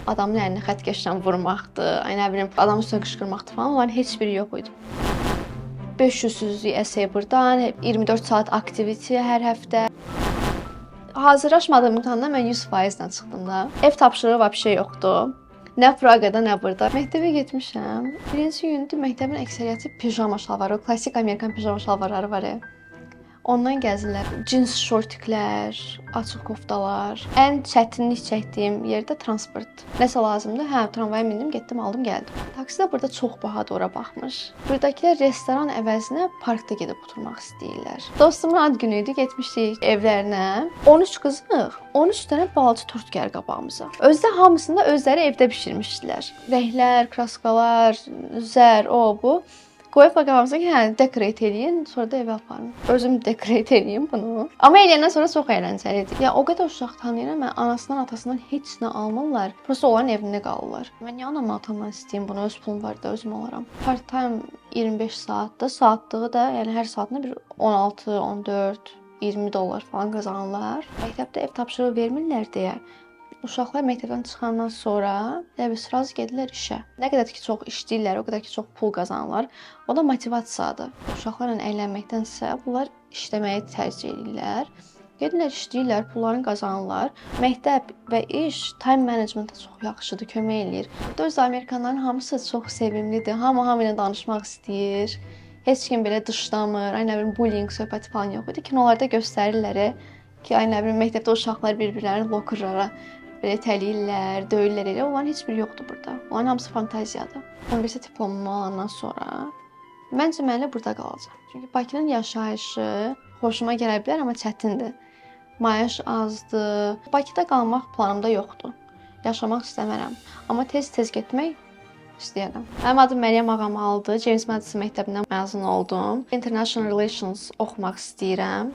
Adamın əlini xəttkeşlə vurmaqdır, ay nə bilim, adam üstünə qışqırmaqdır falan, onların heç biri yox idi. 500 sözlük essay burdan, 24 saat activity hər həftə. Hazırlaşmadığım imtahandan mən 100%-lə çıxdım da. Ev tapşırığı вообще yoxdur. Nə Praqada, nə burada. Məktəbə getmişəm. Birinci gündür, məktəbin əksəriyyəti pijama şalvarı, o klassik Amerikan pijama şalvarları var ya. Ondan gəzirlər. Cins şortiklər, açıq koftalar. Ən çətinlik çəkdiyim yerdə transport. Nəsə lazımdır? Hə, tramvaya mindim, getdim, aldım, gəldim. Taksi də burada çox bahadır, ora baxmış. Buradakılar restoran əvəzinə parkda gedib oturmaq istəyirlər. Dostumun ad günü idi, getmişdik evlərinə. 13 qızıq, 13 dənə balaca tort gəlir qabağımıza. Özdə hamısını da özləri evdə bişirmişdilər. Rənglər, kraskalar, zər, o, bu. Qoyublar qabağımıza ki, hə, decorate eləyin, sonra da evə aparın. Özüm decorate eləyim bunu. Amma eləyəndən sonra çox əyləncəli idi. Ya o qədər uşaq tanıyıram mən, anasından, atasından heç nə almırlar. Prosta onların evində qalırlar. Mən niyə anamdan, atamdan istəyim bunu? Öz pulum var da, özüm alaram. Part-time 25 saatdır. Saatlığı da, yəni hər saatında bir 16, 14, 20 dollar falan qazanırlar. Məktəbdə ev tapşırığı vermirlər deyə uşaqlar məktəbdən çıxandan sonra elə bir сразу gedirlər işə. Nə qədər ki çox işləyirlər, o qədər ki çox pul qazanırlar. O da motivasiyadır. Uşaqlarla əylənməkdənsə bunlar işləməyi tərcih edirlər. Gedirlər, işləyirlər, pullarını qazanırlar. Məktəb və iş time management-ə çox yaxşıdır, kömək eləyir. Burada özü amerikanların hamısı çox sevimlidir. Hamı hamı ilə danışmaq istəyir. Heç kim belə dışlamır. Ay nə bilim, bullying söhbəti falan yox idi. Kinolarda göstərirlər ki, ay nə bilim, məktəbdə uşaqlar bir-birlərini lockerlara belə itələyirlər, döyürlər elə. Onların heç biri yoxdur burada. Onların hamısı fantaziyadır. Universitet diplomumु alandan sonra məncə mən elə burada qalacağam. Çünki Bakının yaşayışı xoşuma gələ bilər, amma çətindir. Maaş azdır. Bakıda qalmaq planımda yoxdur. Yaşamaq istəmərəm. Amma tez-tez getmək istəyirəm. Mənim adım Məryəm Ağamalıdır. James Madison məktəbindən məzun oldum. International Relations oxumaq istəyirəm.